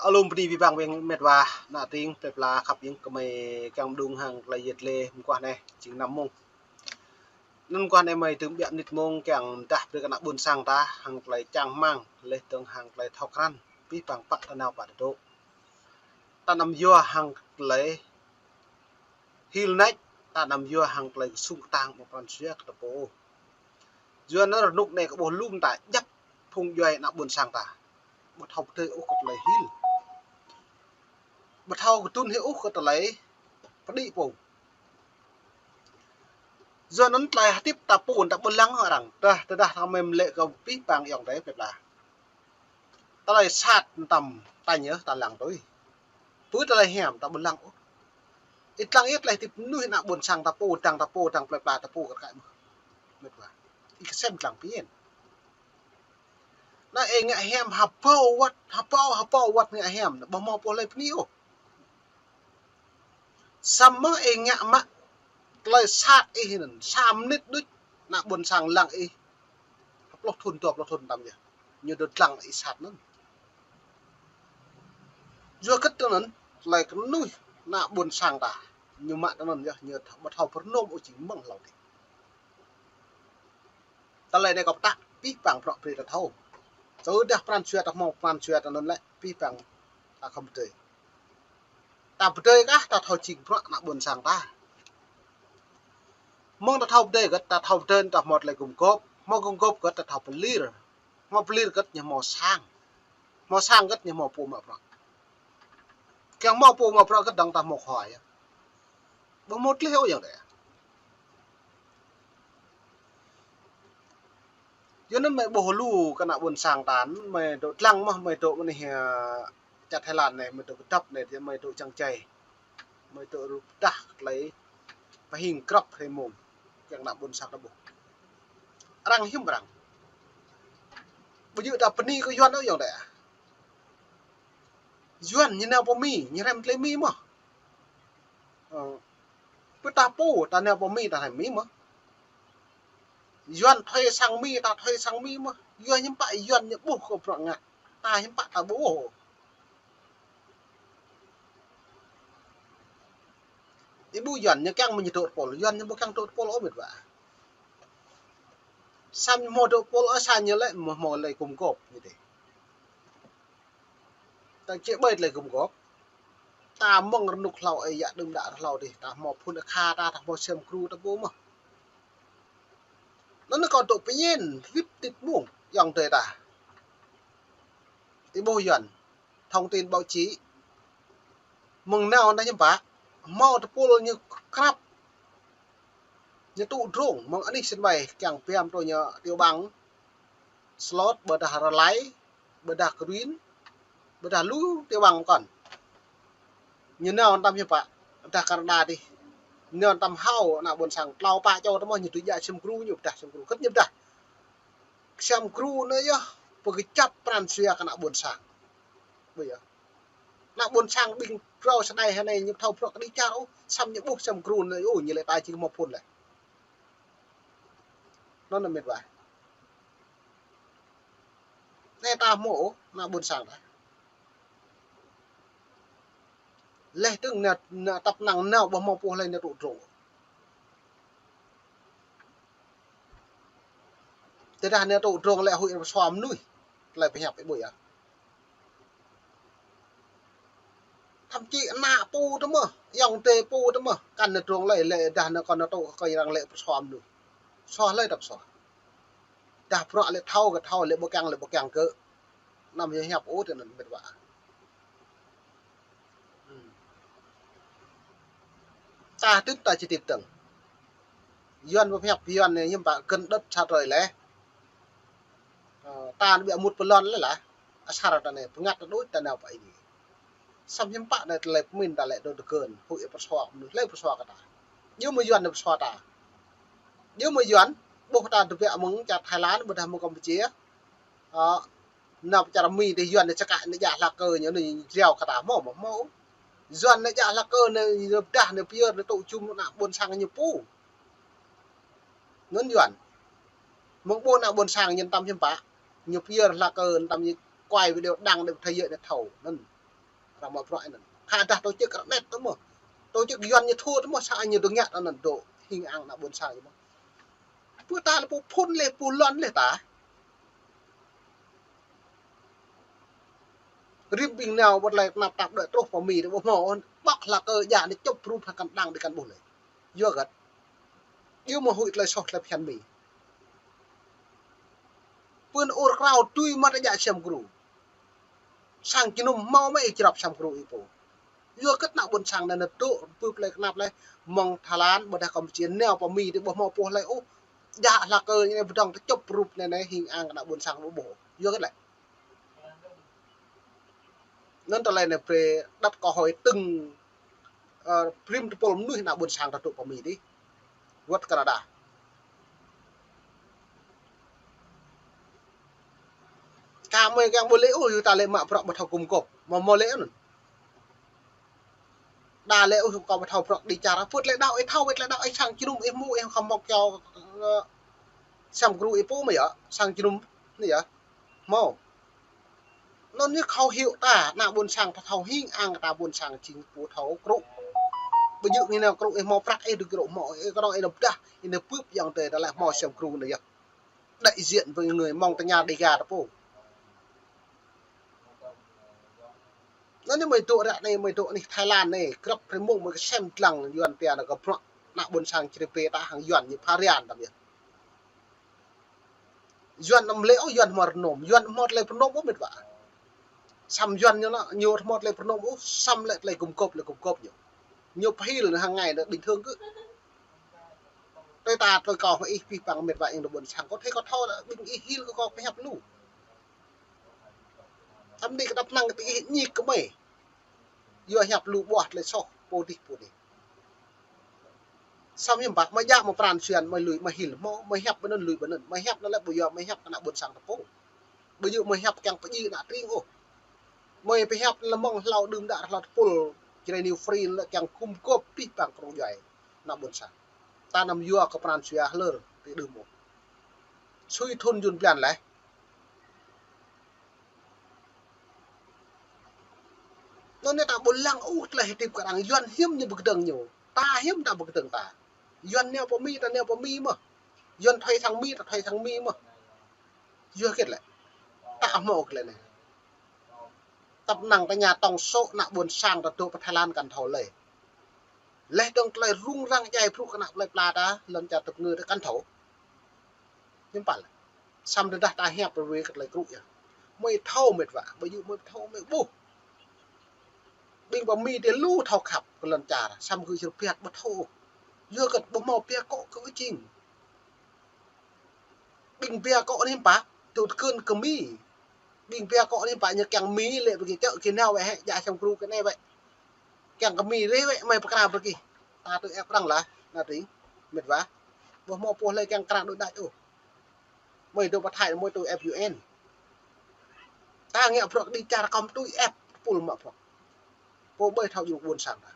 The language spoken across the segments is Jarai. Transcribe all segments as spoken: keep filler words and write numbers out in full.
Alum bơni abih bang ƀing met wa, ană tring plơi pla khăp ing kơmơi kiăng mơđung hăng tơlơi yet lĕ mơguah anai, jing năm mông. Anŭn mơguah anai mơi tơm ƀiă mơnit mông kiăng mơdah brơi kơ ană ƀôn sang ta hăng tơlơi čang rơmang, laih dơ̆ng hăng tơlơi thâo krăn abih bang pă ta nao pă ta dŏ. Ta anăm yua hăng tơlơi hil nač, ta anăm yua hăng tơlơi kơsŭng kơtang mơ̆ng pran jua kơ ta pô. Yua anŭn rơnŭk anai kơ ƀuh lŏm ta djăp phung djuai ană ƀôn sang ta. Ƀu thâo pơdơi ôh kơ tơlơi hil. Ƀu thâo kơdŭn hĭ ôh kơ tơlơi pơđĭ pô. Yua anŭn tơlơi hơdip ta pô ta ƀu lăng arăng. Tơdah, tơdah ta mơ̆n lĕ kơ abih bang ayŏng adơi plơi pla. Tơlơi sat mơtam tañ yơh ta lăng tui. Pơ tơlơi hiam ta ƀu lăng ôh. Ih lăng ih tơlơi hơdip mơnuih ană ƀôn sang ta pô, dăng ta pô, dăng plơi pla ta pô kơ kăi mơ̆n. Met wa. Ih kơsem lăng pin. Anai ih ngă hiam hơbâo wơ̆t, hơbâo, hơbâo wơ̆t ngă hiam, ƀu hmâo pô hlơi bơni ôh. Samơ̆ ih ngă mă tơlơi sat ih anŭn, sa mơnit đôč ană ƀôn sang lăng ih. Pluh thŭn, dua pluh thŭn mơtam yơh. Ñu dŏ lăng ih sat anŭn. Yua kơ tơlơi anŭn, tơlơi kơnuih ană ƀôn sang ta. Ñu mă tơlơi anŭn yơh, ñu ƀu thâo pơrơnŭm ôh jing mơ̆ng hlâo adih. Tơlơi anai kâo pơtă abih bang bruă brơi ta thâo. Tơdah pran jua ta hmâo pran jua ta anŭn lĕ abih bang ta khŏm pơdơi. Ta pơdơi kah ta thâo jing bruă ană ƀôn sang ta. Mơ̆ng ta thâo pơdơi kơ̆t, ta thâo pơdơi ta hmâo tơlơi gum gôp, hmâo gum gôp kơ̆t ta thâo pơlir. Hmâo pơlir kơ̆t ñu hmâo sang. Hmâo sang kơ̆t ñu hmâo pô mă bruă. Kiăng hmâo pô mă bruă kơ̆t dăng ta hmâo khua yơh. Ƀu hmâo tơlơi ôh ayŏng adơi. Yua anŭn mơi ƀuh lu kơ ană ƀôn sang ta anŭn, mơi dŏ lăng mơ̆n, mơi dŏ mơ̆n anai, ơ, čar Thái Lan anai, mơi dŏ kơdŏp anai, mơi dŏ čang čai. Mơi dŏ rŭ pơdah tơlơi pơhing krŏp hrơi mông. Kiăng ană ƀôn sang ta ƀuh. Arăng hiư̆m arăng. Ƀu djơ̆ ta bơni kơ Yuan ôh ayŏng adơi. Yuan ñu nao pơ Mi, ñu hrăm tơlơi Mi mơ̆n. Ơ, pơ ta pô, ta nao pơ Mi, ta hrăm Mi mơ̆n. Yuan thuê sang Mi, ta thuê sang Mi mơ̆n. Yua hiư̆m pă Yuan ñu ƀuh kơ bruă ngă. Ta hiư̆m pă ta ƀu ƀuh. Ih ƀuh Yuan ñu kiăng mơ̆n ñu dŏ tơpul, Yuan ñu ƀu kiăng dŏ tơpul ôh met wa. Samơ̆ ñu hmâo dŏ tơpul ôh sa ñu lĕ hmâo, hmâo tơlơi gum gôp ñu dih. Ta či ƀai tơlơi gum gôp. Ta mơ̆ng rơnŭk hlâo ơi yă đưm đă hlâo adih, ta hmâo phun akha ta, ta hmâo sem gru ta ƀu mơ̆n. Anŭn kâo dŏ pơñen, hơdip tĭt mông, ayŏng adơi ta. Ih ƀuh Yuan, thông tin báo chí. Mơ̆ng nao anai hiư̆m pă, hmâo tơpul ñu krăp. Ñu tŭ drông, mơ̆ng anih sân bay, kiăng biăm tui ñu tiểu bang, Slot, ƀôdah Raleigh, ƀôdah Queen, ƀôdah lu tiểu bang pơkŏn. Ñu nao mơtam hiư̆m pă, ƀôdah Canada adih. Nao mơtam hao ană ƀôn sang, klâo pă čô tơmơ̆n ñu tui djă sem gru ñu pơdah sem gru, kơ̆t ñu pơdah. Sem gru anai yơh, pơkơjăp pran jua kơ ană ƀôn sang. Ƀu yơh. Ană ƀôn sang ƀing phrâo sơdai hơnai ñu thâo bruă kơđi čar ôh, samơ̆ ñu ƀuh sem gru anai, ôh, ñu lĕ ta či hmâo phun lĕ. Anŭn ană met wa. Anai ta hmâo ôh, ană ƀôn sang ta. Laih dơ̆ng nao, nao tăp năng nao ƀu hmâo pô hlơi nao tŭ drông. Tơdah nao tŭ drông lĕ huĭ pơsua mơnuih. Tơlơi pơhiăp ih ƀuh yơh. Thậm chí ană pô tơmơ̆n, ayŏng adơi pô tơmơ̆n, kăn nao drông lĕ, lĕ dah nao kăn nao tŭ kơ arăng lĕ pơsua mơnuih. Pơsua hlơi ta pơsua. Dah bruă lĕ thâo kơ thâo, lĕ ƀu kiăng lĕ ƀu kiăng kơ. Anăm yơh hiăp ôh tơ anŭn met wa. Hmm. Ta hơdip ta či hơdip dơ̆ng. Yuan pơhiăp Yuan anai hiư̆m pă găn đất xa trời lĕ. Ơ, ta anai ƀiă mŭt pơ lŏn lĕ lah. Asar ta anai, bơngăt ta đôč ta nao pơ Ơi Adai. Samơ̆ hiư̆m pă anai tơlơi pơmĭn ta lĕ dŏ tơgơ̆n, huĭ pơsua mơnuih, hlơi pơsua kơ ta. Djơ̆ mơ̆ Yuan anai pơsua ta. Djơ̆ mơ̆ Yuan, ƀuh ta tơbiă mơ̆ng čar Thái Lan, ƀôdah mơ̆ng Campuchia. Ơ, nao pơ čar Mi dih Yuan anai čơkă anai djă hla kơ ñu anai jrao kơ ta hmâo, hmâo. Yuan anai djă hla kơ anai pơdah anai pơyơr anai tŭ jum ană ƀôn sang ñu pô. Anŭn Yuan. Mơ̆ng ƀuh ană ƀôn sang ñu mơtam hiư̆m pă. Ñu pơyơr hla kơ mơtam ñu quay video đăng để thế giới anai thâo. Anŭn. Ră mă bruă anŭn. Khă dah tổ chức ră met tơ mơ̆. Tổ chức Yuan ñu thua tơ mơ̆, sa ñu dŏ ngă anŭn dŏ hing ang ană ƀôn sang ñu mơ̆. Pơ ta lĕ pô phun lĕ pô lŏn lĕ ta. Rĭm ƀing nao wơ̆t lĕ tơnap tap đuaĭ truh pơ Mi đuaĭ ƀu hmâo ôh, ƀŏk hla kơ djă anai čŏp rup hă kăn đang đĭ kăn ƀuh lĕ. Yua hơget? Yua mơ̆ huĭ tơlơi soh tơlơi phiăn Mi. Pơ anŭn ur krao tui mă ta djă Siam Gru. Sang jơnum hmâo mơ̆ ih črăp Siam Gru ih pô. Yua hơget ană ƀôn sang anai nao dŏ bưp lĕ kơnăp lĕ mơ̆ng Thái Lan ƀôdah Campuchia nao pơ Mi đuaĭ ƀu hmâo pô hlơi ôh. Djă hla kơ anai pơdơ̆ng tơčŏp rup anai anai hing ang ană ƀôn sang ƀu ƀuh. Yua hơget lĕ? Anŭn tơlơi anai brơi đăt kơ hơi tưng, ơ, brĭm tơpul mơnuih ană ƀôn sang ta dŏ pơ Mi đih. Wơ̆t Canada. Kơ mơi kiăng ƀu lĕ ôh, yua ta lĕ mă bruă ƀu thâo gum gôp. Mơ̆ mơ̆ lĕ anŭn. Đa lĕ ôh, kơ ƀu thâo bruă đĭ čar. Pŭt lĕ đaŏ ih thâo, wơ̆t lĕ đaŏ ih sang jơnum ih hmâo, ih khŏm hmâo kiao, ơ, Siam Gru ih pô mơ̆ yơh, sang jơnum anai yơh. Hmâo. Anŭn ñu khâu hiu ta, ană ƀôn sang ta thâo hing ang ta ƀôn sang jing pô thâo krŭ. Ƀu djơ̆ ñu nao krŭ ih hmâo prăk ih dŏ krŭ hmâo, ih kơnơ̆ng ih nao pơdah, ih nao bưp yang tơi ta lĕ hmâo Siam Gru anai yơh. Đại diện với người Mông ta ña Đêga ta pô. Anŭn ñu mơi dŏ ră anai, mơi dŏ anih Thái Lan anai, grăp rơmông mơi kơsem dlăng Yuan pia anŭn kơ bruă ană ƀôn sang čri pê ta hăng Yuan ñu pharian tăm yơh. Yuan anăm lĕ ôh, Yuan hmâo rơnôm, Yuan hmâo tơlơi pơnôm ôh met wa. Samơ̆ Yuan ñu anŭn, ñu hmâo tơlơi pơnôm ôh, samơ̆ lĕ tơlơi gum gôp lĕ gum gôp ñu. Ñu pơhil hăng ngày anai bình thường kơ. Tơdah ta tơlơi kâo hăng ih pih păng met wa ing ană ƀôn sang, kâo thâo kâo thâo ƀing ih hil kơ kâo pơhiăp lu. Tăm đĭ kơ tăp năng kơ ih ñik kơ mơi. Yua hiăp lu ƀuah tơlơi soh, pô đih pô đih. Samơ̆ hiư̆m pă, mơi djă mă pran jua, mơi lui, mơi hil, mơi, mơi hiăp ƀơi anŭn lui ƀơi anŭn, mơi hiăp anŭn lĕ ƀu yua, mơi hiăp kơ ană ƀôn sang ta pô. Ƀu djơ̆ mơi hiăp kiăng pơdjai ană tring ôh. Mơi pơhiăp lĕ mơ̆ng hlâo đưm đă hlâo tơpul, Jrai New Free lĕ kiăng gum gôp pih păng krŭ djuai ană ƀôn sang. Ta anăm yua kơ pran jua hlơr ti đưm ôh. Sui thun jun blan leh. Anŭn anai ta ƀu lăng ôh tơlơi hơdip kơ arăng, Yuan hiư̆m ñu pơkơdơ̆ng ñu. Ta hiư̆m ta pơkơdơ̆ng ta. Yuan nao pơ Mi ta nao pơ Mi mơ̆n. Yuan thuê sang Mi ta thuê sang Mi mơ̆n. Yua hơget lĕ? Ta hmâo hơget lĕ anai. Tăp năng ta ña tổng số ană ƀôn sang ta dŏ pơ Thái Lan kăn thâo lĕ. Leh dơ̆ng tơlơi rŭng răng djai brŭ kơ ană plơi pla ta, lŏn čar tơpơngư ta kăn thâo. Hiư̆m pă lĕ. Samơ̆ tơdah ta hiăp rơwe kơ tơlơi krŭ yơh. Mơi thâo met wa, ƀu djơ̆ mơi thâo mơi ƀuh. Ƀing pơ Mi tơ lu thâo khăp kơ lŏn čar, samơ̆ gơ̆ čơrơpiăt ƀu thâo. Yua kơ ƀu hmâo pia kŏ kơ jing. Ƀing pia kŏ anai hiư̆m pă, tŭ tơkưn kơ Mi. Ƀing pia kŏ anai hiư̆m pă ñu kiăng Mi lĕ pơgi čơ̆ kơ nao wĕ hĕ, djă Siam Gru kơ anai wĕ. Kiăng kơ Mi rĕ wĕ, mơi pơkra pơgi. Ta tui ĕp arăng lah, anai tring, met wa. Ƀu hmâo pô hlơi kiăng kra đôč đač ôh. Mơi dŏ pơ Thái, mơi tui ĕp U N. Ta ngă bruă đĭ čar khŏm tui ĕp, tơpul mă bruă. Pô ƀơi thâo djru ƀôn sang ta.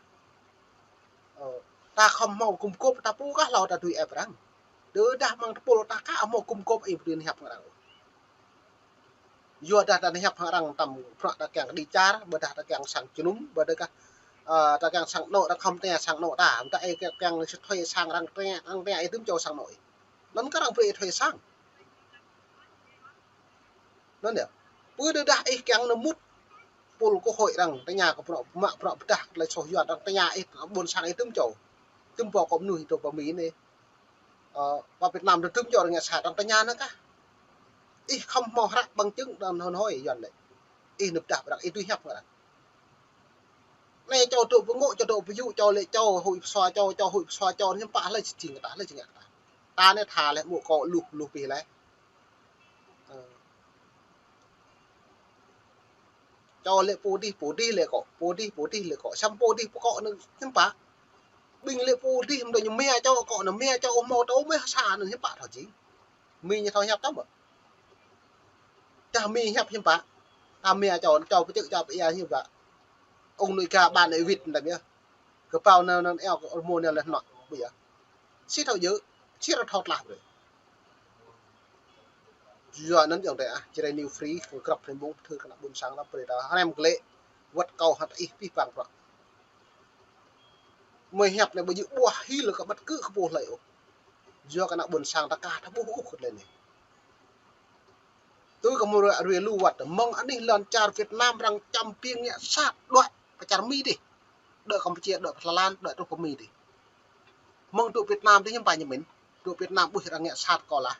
Ơ, ta khŏm hmâo gum gôp ta pô kah hlâo ta tui ĕp arăng. Tơdah mơ̆ng tơpul ta ka hmâo gum gôp ih ƀu dưi hiăp hăng arăng. Yua dah ta hiăp hăng arăng tăm bruă ta kiăng đĭ čar, ƀôdah ta kiăng sang jơnum, ƀôdah kah, ơ, ta kiăng sang anŏ, ta khŏm tơña sang anŏ ta. Mơ̆ ta ih kiăng thuê sang arăng tơña, arăng tơña ih tŭm čô sang anŏ ih. Anŭn kơ arăng brơi ih thuê sang. Anŭn yơh. Pơ tơdah ih kiăng nao mŭt pul kơ hơi arăng, tơña kơ bruă, mă bruă pơdah tơlơi soh Yuan, arăng tơña ih, ƀôn sang ih tŭm čô. Tŭm pô kơ mơnuih dŏ pơ Mi anai. Ơ, pơ Việt Nam tŭm čô arăng ngă sa, arăng tơña anŭn kah. Ih khŏm hmâo hră bằng chứng arăng hơnơ̆ng hơi Yuan lĕ. Ih nao pơdah arăng, ih tui hiăp arăng. Anai čô dŏ pơ ngŏ, čô dŏ pơ yŭ, čô lĕ čô huĭ pơsua čô, čô huĭ pơsua čô, hiư̆m pă hlơi či jing kơ ta, hlơi či ngă kơ ta. Ta anai tha lĕ mơ̆ kâo luh, luh pih lĕ. Ơ. Čô lĕ pô dih, pô dih lĕ kâo, pô dih, pô dih lĕ kâo. Samơ̆ pô dih pơ kâo anŭn hiư̆m pă. Ƀing lĕ pô dih mơ̆ dŏ ñu mia čô kâo anŭn, mia čô ôh hmâo tơ mơ̆ sa anŭn hiư̆m pă thâo jing. Mi ñu thâo hiăp tơm mơ̆. Čah Mi hiăp hiư̆m pă. Ta mia čô, čô pơčơ̆ čô pơia hiư̆m pă. Ông nội gà bà nội vịt tăm yơh. Kơpao nao nao eo kơ rơmô nao leh nŏ ƀu yơh. Či thâo djơ̆, či rơthâo tlah brơi. Yua anŭn yơh tơ ah, Jrai New Free, kơ grăp rơmông thư kơ ană ƀôn sang ta brơi ta hrăm kơ lĕ. wăt kâo hăt ih pih pang prăk. Mơi hiăp anai ƀu djơ̆ ƀuah hil kơ ƀăt kơ kơ pô hlơi ôh. Yua kơ ană ƀôn sang ta kah ta ƀuh ôh kơ tơlơi anai. Tui kơ mơ̆ng ră ruai lu wăt, mơ̆ng anih lŏn čar Việt Nam arăng čăm ƀing ngă sat đuaĭ pơ čar Mi dih. Đuaĭ Kampuchia, đuaĭ pơ Thái Lan, đuaĭ truh pơ Mi dih. Mơ̆ng tŭ Việt Nam dih hiư̆m pă ñu mĭn. Tŭ Việt Nam ƀuh arăng ngă sat kâo lah.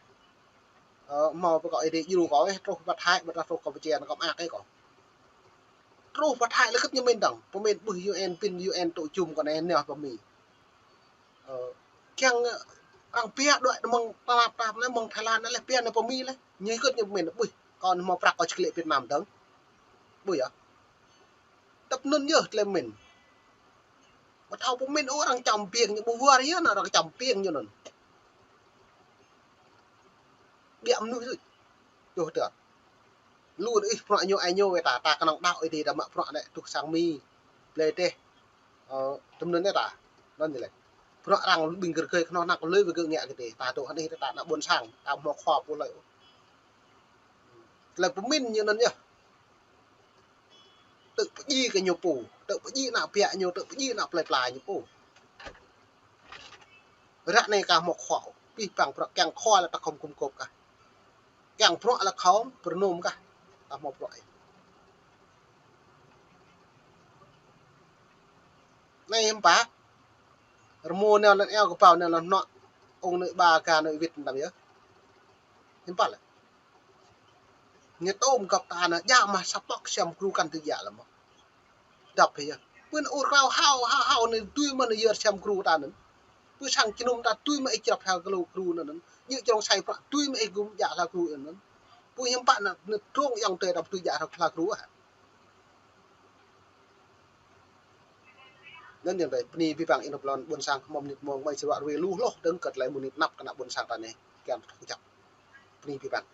Ơ, hmâo pơ kâo ih dih djru kâo ih truh pơ Thái, ƀu truh Kampuchia, anŭn kâo mơak ih kâo. Truh pơ Thái lĕ kơ̆t ñu mĭn dơ̆ng. Pơmĭn ƀuh U N, pin U N tŭ jum kâo anai nao pơ Mi. Ơ, kiăng, ơ, arăng pia đuaĭ mơ̆ng tơnap tap anai, mơ̆ng Thái Lan anai lĕ, pia anai pơ Mi lĕ. Ñu kơ̆t ñu pơmĭn ƀuh. Kâo hmâo prăk kâo či klĕ Việt Nam dơ̆ng. Ƀuh yơh. Tơpă anŭn yơh tơlơi mĭn. Ƀu thâo pơmĭn ôh arăng čăm ƀing ñu ƀu wơr yơh anŭn arăng čăm ƀing ñu anŭn. Biă mơnuih tui. Yơh tơl. Lu anŭn ih bruă ñu ai ñu wơ̆t ta, ta kơnơ̆ng đaŏ ih dih ta mă bruă anai truh sang Mi. Blơi teh. Ơ, tơpă anŭn anai ta. Anŭn ñu lĕ. Bruă arăng ƀing gơ̆ gơ̆ kơnơ̆ng năk lui wơ̆t gơ̆ ngă kơ dih. Ta tŭ hơnih ta ană ƀôn sang. Ta hmâo khua pô hlơi ôh. Tơlơi pơmĭn ñu anŭn yơh. Tŭ pơdjai kơ ñu pô, tŭ pơdjai ană ƀiă ñu, tŭ pơdjai ană plơi pla ñu pô. Ră anai kah hmâo khua, pih pang bruă kiăng khua lĕ ta khŏm gum gôp kah. Kiăng bruă lĕ khŏm pơrơnŭm kah, ta hmâo bruă ih. Anai hiư̆m pă, rơmô nao lŏn eo kơƀao nao lŏn hnuă, ung anai ba ga anai wĭt tăm yơh. Hiư̆m pă lĕ. Ñu tôm găp ta anai, djă mă sa pŏk siam gru kăn tŭ djă lăm mơ̆. Dăp hĭ yơh. Pơ anŭn ur krao hao, hao, hao anai tui mơ̆n yơr siam gru ta anŭn. Pơ sang jơnum ta tui mă ih jrăp hao kơ lu gru anŭn. Ñu jrong sai prăk tui mă ih gum djă hla gru anŭn. Pơ hiư̆m pă anŭn, anŭn trông yang tơi ta tui djă hla gru ah. Anŭn yang tơi, bơni abih bang ih nao plon ƀôn sang hmâo mơnit mông mơi sơrua ruai lu hloh dơ̆ng kơ tơlơi mơnit năp kơ ană ƀôn sang ta anai. Kiăng tơkăp. Bơni abih bang.